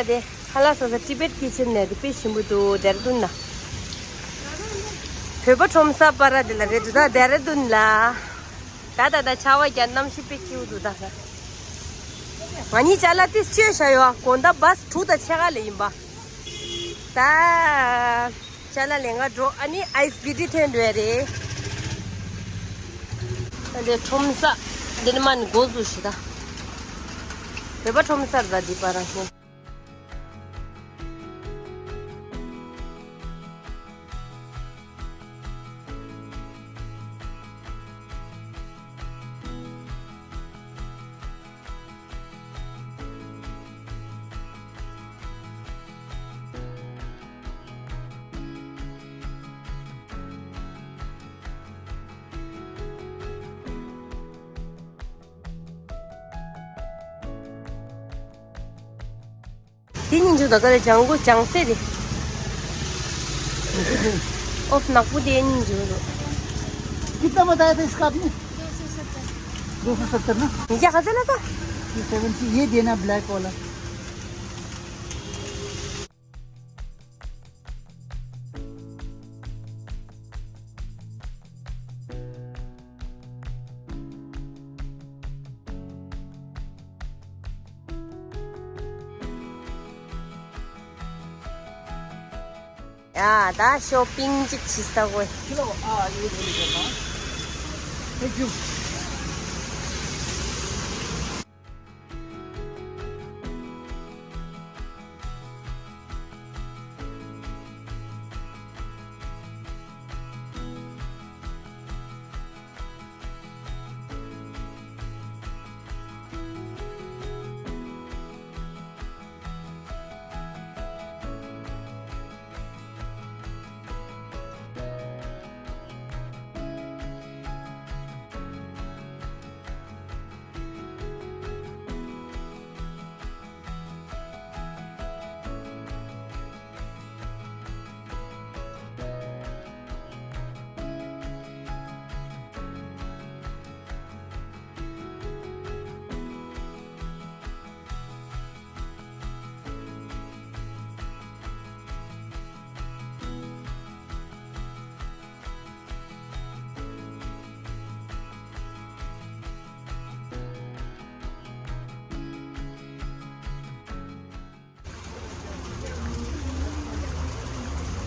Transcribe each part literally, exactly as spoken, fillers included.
དེ་ཁ་ལག་ཟ་ས་ཊི་བེཊ་ཀི་ཆེན་ནས་དེ་དཔེ་ཞིམ་པོ་འདུག་ཌེ་ར་ཌུན་ན། བོད་པ་ཁྲོམ་ས་པར་དེ་ལ་རེད་འདུག་ད་ཌེ་ར་ཌུན་ལ། ད་ད་ད་ཆར་པ་བརྒྱབ་གནམ་གཤིས་དཔེ་སྐྱིད་པོ་འདུག་ད་ད། ང་གཉིས་ཅ་ལག་ཏིས་བཅོས་བཞག་ཡོད། དགོང་དག་བཱས་དྲུག་དང་ཕྱེད་ཀ་ལ་ཡིན་པ། ད། ཅ་ལག་ལེན་ག་འགྲོ། ཨ་ནི་ཨའི་སི་བི་ཌི་ཐོན་འགྲོ་ཡ་རེད། ད་འདི་ཁྲོམ་ས། འདི་ནི་མ་ནི་འགོ་འཛུགས་ཤིག་ད། བོད་པ་ཁྲོམ་ས་རེད་ད་འདི་པར་རང་བཞིན། དེ་སྙིང་རྗེ་ད་ག་རེ། ལྗང་གུ་ལྗང་སེ་རེད། ཨོ་ནག་པོ་དེ་སྙིང་རྗེ་རེད། कितना बताया था इसका आपने? दो सौ सत्तर ना। ये क्या खरीदना था? ये सेवन सी, ये देना ब्लैक वाला। ཡ་ད་ཤོ་པིང་ཅིག་བྱེད་ས་གོ། Thank you.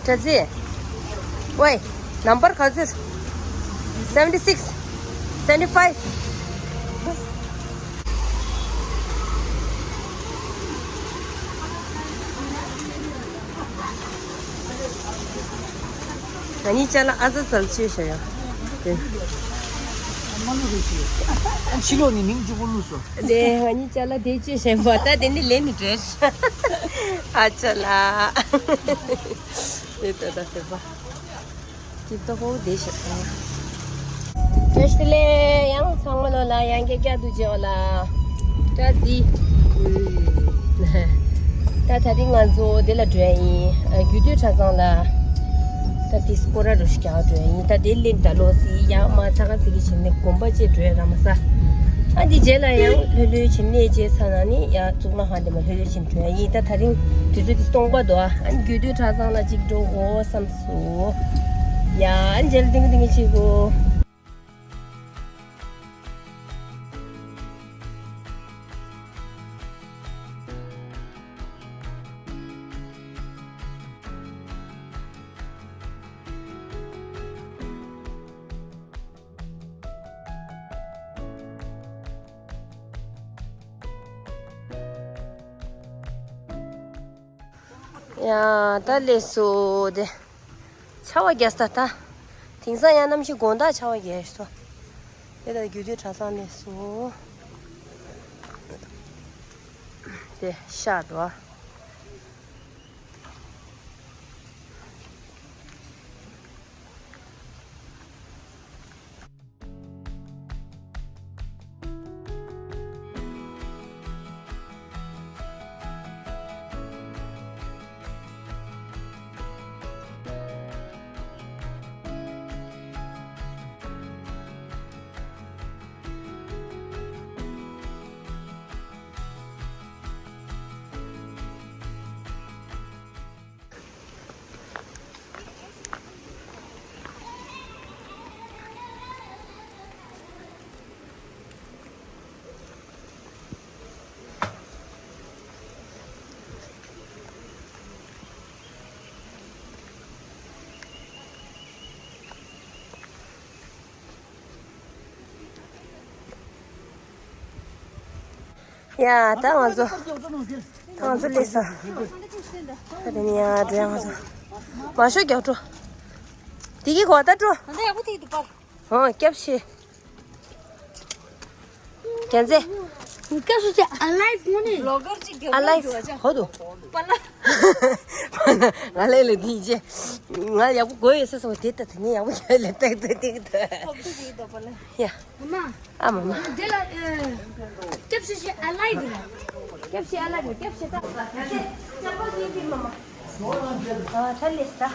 བཀྲ་ཤིས། ཝེ། ནམ་བར་ག་ཚོད། seventy six, seventy five. ང་གཉིས་ཅ་ལག་ཨ་ཙ་ཙལ་བཅོས་བཞག་ཡོད། དེ། ཕྱི་ལོགས་ནས་མིང་གཅིག་པོ་བླུགས་སོང་། དེ་ང་གཉིས་ཅ་ལག་དེ་བཅོས་བཞག་པ་ད་དེ་ནི་ལེན་ནི་འདྲེར། ཨ་ཅོ་ལགས། དེ་ད་ད་དེ་པ། ཀིབ་ཏོ་ཧོ་དེ་ཤ་ཁ། བཀྲ་ཤིས་བདེ་ལེགས། ཡང་ཚང་མ་ལོ་ལ་ཡང་བསྐྱར་བསྐྱར་དུ་མཇལ་བ་ལ། བཀྲ་ཤིས། ད་ད་རིང་ང་ཚོ་དེ་ལ་འགྲོ་ཡ་ཡིན། རྒྱུད་སྟོད་གྲྭ་ཚང་ལ། ད་དེ་སྐོར་ར་རུ་ཞིག་རྒྱག་འགྲོ་ཡ་ཡིན། ད་དེ་ལེན་ད་ལོ་སི་ཡ་མ་ཚ་ཁ་ཚི་གི་བྱིན་ནས་དགོན་པ་བཅས་འགྲོ་ཡ་ར་མ་ས། ཨ་འདི་རྗེས་ལ་ཡང་ལྷོད་ལྷོད་བྱིན་ནས་རྗེས་ཚ་ན་ནི་ཡ་གཙུག་ལག་ཁང་དེ་མ་ལྷོད་ལྷོད་བྱིན་འགྲོ་ཡ་ཡིན། ད་ད་རིང་དུས་ཚོད་དེ་སྟོང་པ་འདུག་ཨ་ནི་རྒྱུད་སྟོད་གྲྭ་ཚང་ལ་གཅིག་འགྲོ་འོ་བསམ། སོ། ཡ་འཇལ་ཏིང་ཏིང་ཅིག་གོ། ཡ་ད་ལས་སོ་དེ། ཆར་པ་རྒྱག་ས་ད། དེང་སང་ཡང་གནམ་གཤིས་དགོང་དག་ཆར་པ་རྒྱག་སོ། དེ་ད་རྒྱུད་སྟོད་གྲྭ་ཚང་ལས་སོ། དེ་ཤར་བ། ཡ་ད་ང་ཚོ་ད་ང་ཚོ་སླེབས་སོང་། ད་དེ་ནས་ཡར་འགྲོ་ཡ་ང་ཚོ། མ་ཤོག་རྒྱག་འགྲོ། དེ་གི་གོ་ད་འགྲོ། ད་ཡག་པོ་ཐིག་འདུག་པར། ཧོ་སྐྱབས་ཤིག་རྒྱལ་མཚན། སྐྱབས་སུ་ཆེ་ཨ་ལའིབ་ངོ་ནས། ཨ་ལའིབ་ཧོ་དུ། པ་ལ། ང་ལས་ལས་དེ་ཡིན་ཅེ། ང་ཡག་པོ་གོ་ཡོད་ས་སོ་དེ་ལྟ་དེ་ནས་ཡག་པོ་ཡོད་ལས་ཏག་ཏག་ཏག་ཏག་ཡ། མ་མ། ཨ་མ་མ། དེ་ལ་ཨེ། སྐྱབས་སུ་ཆེ་ཨ་ལའིབ་ར། སྐྱབས་སུ་ཨ་ལའིབ་སྐྱབས་སུ་ད། ད་ཆེ་ཅག་པོ་ཡིན་པའི་མ་མ། ཨ་ད་ལས་ད།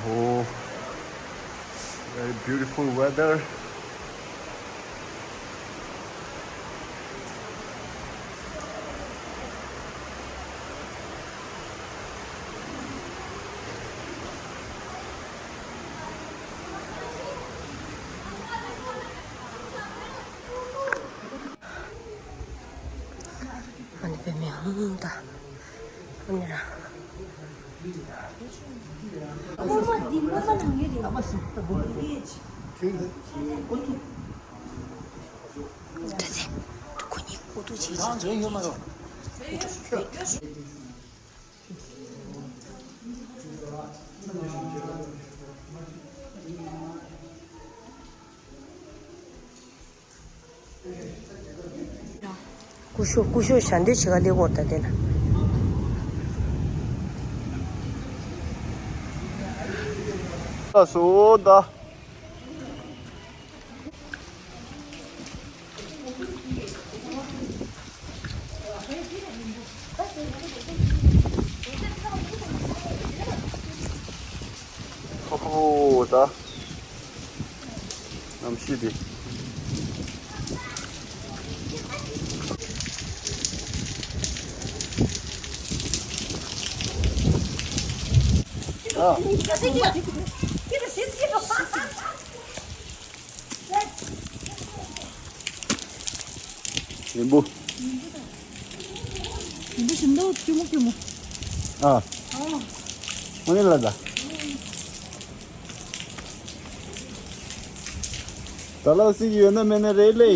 Oh, very beautiful weather. ཨ་ནི་པད་མའི་ཧུང་ད། ཨ་ནི་ར། ཨ་མ་འདི་མ་མ་ནང་ངེ་རེད། ཨ་མ་སི་ཏ་བུ་རེད། ཁྱེད་ཀྱི་ཨུ་ཐུག་ད་ཚེ། ཁོ་གཉིས་ཨུ་ཐུག་བྱེད་ཀྱི་རེད། ཀུ་ཤུ་ཀུ་ཤུ་ཞལ་འདོན་བྱེད་ག་སླེབས་ཀྱི་ཡོད་ད་དེ་ལ། ལགས་སོ་ད། ཨོ་ཧོ་ད། གནམ་གཤིས་འདི། ཨ། ལིམ་བུ། ལིམ་བུ་ཞིམ་འདུག་སྐྱུར་མོ་སྐྱུར་མོ། ཨ། ཨ། མ་ནི་ལ་ད། ད་ལ་སི་ཡོད་ན་མེད་ན་རེད་ལེ།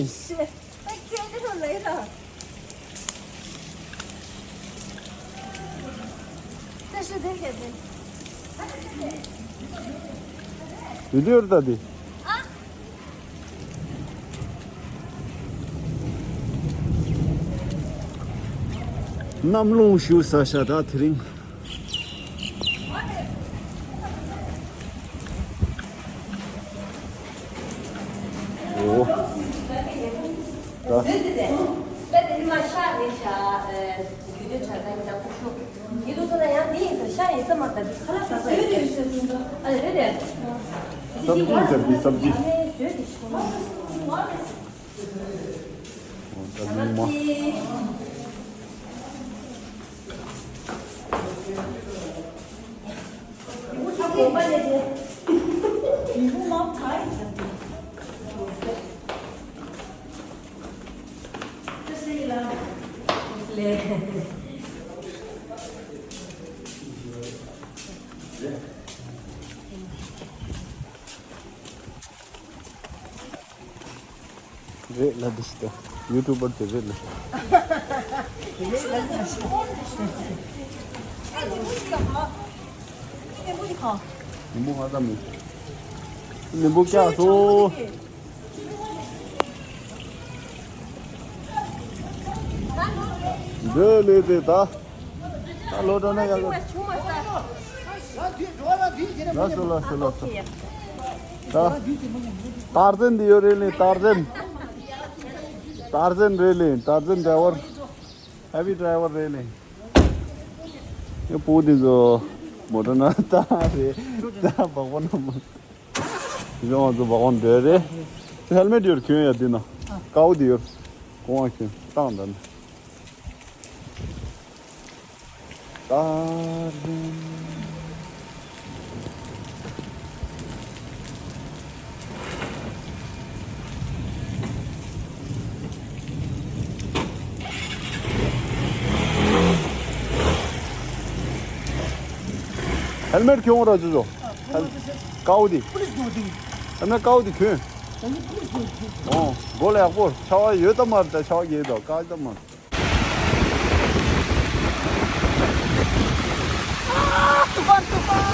བི་ཌིའོ་རེད་ད་འདི། གནམ་རླུང་ཞུ་ས་ཤ་ད་དེ་རིང་། འོ། ད། སབ་ཇི་ཟེར་འདི་སབ་ཇི། འོ་ད་ཉུང་མ། རེད་ལ་འདི་ཞིག་ད། ཡུ་ཊུབ་པར་དེ་རེད་ལ། ནིམ་བུ་ང་ཙམ་མེད། ནིམ་བུ་སྐྱག་སོ། འདི་ལས་དེ་ད། ད་ལོ་འགྲོ་ན་ཡག་གི། ལགས་སོ་ལགས་སོ་ལགས་སོ། ད། ཏར་ཛན་འདི་ཡོད་རེད་ལེ་ཏར་ཛན། ཏར་ཛན་རེད་ལེ་ཏར་ཛན་ཌ་རའི་ཝར། ཧེ་བི་ཌ་རའི་ཝར་རེད་ལེ། ཡ་བུ་འདི་ཚོ་མོ་ཊ་ནང་ལྟ་རེད་ད་སྦག་པ་ནང་མ། ཡོང་ང་ཚོ་སྦག་པ་འགྲོ་རེད། ཧེལ་མེ་ཊི་ཡོད་གྱོན་ཡ་འདི་ན། ཀའུ་འདི་ཡོད། གོང་བ་གྱོན་བཏང་ད་ནི། ཏར་ཛན། ཧེལ་མེཊ་གྱོན་ར་ཅོ་ཅོ། ཀའོ་དེ། पुलिस दो दिन। ཨ་ན་ཀའོ་དེ་གྱོན། तभी पुलिस दो दिन। ཨོ། མགོ་ལ་ཡག་པོ་ཆ་བ་ཡོད་ད་མར་ད་ཆ་བ་རྒྱས་ད་ཀ་ད་མར། तूफान, तूफान।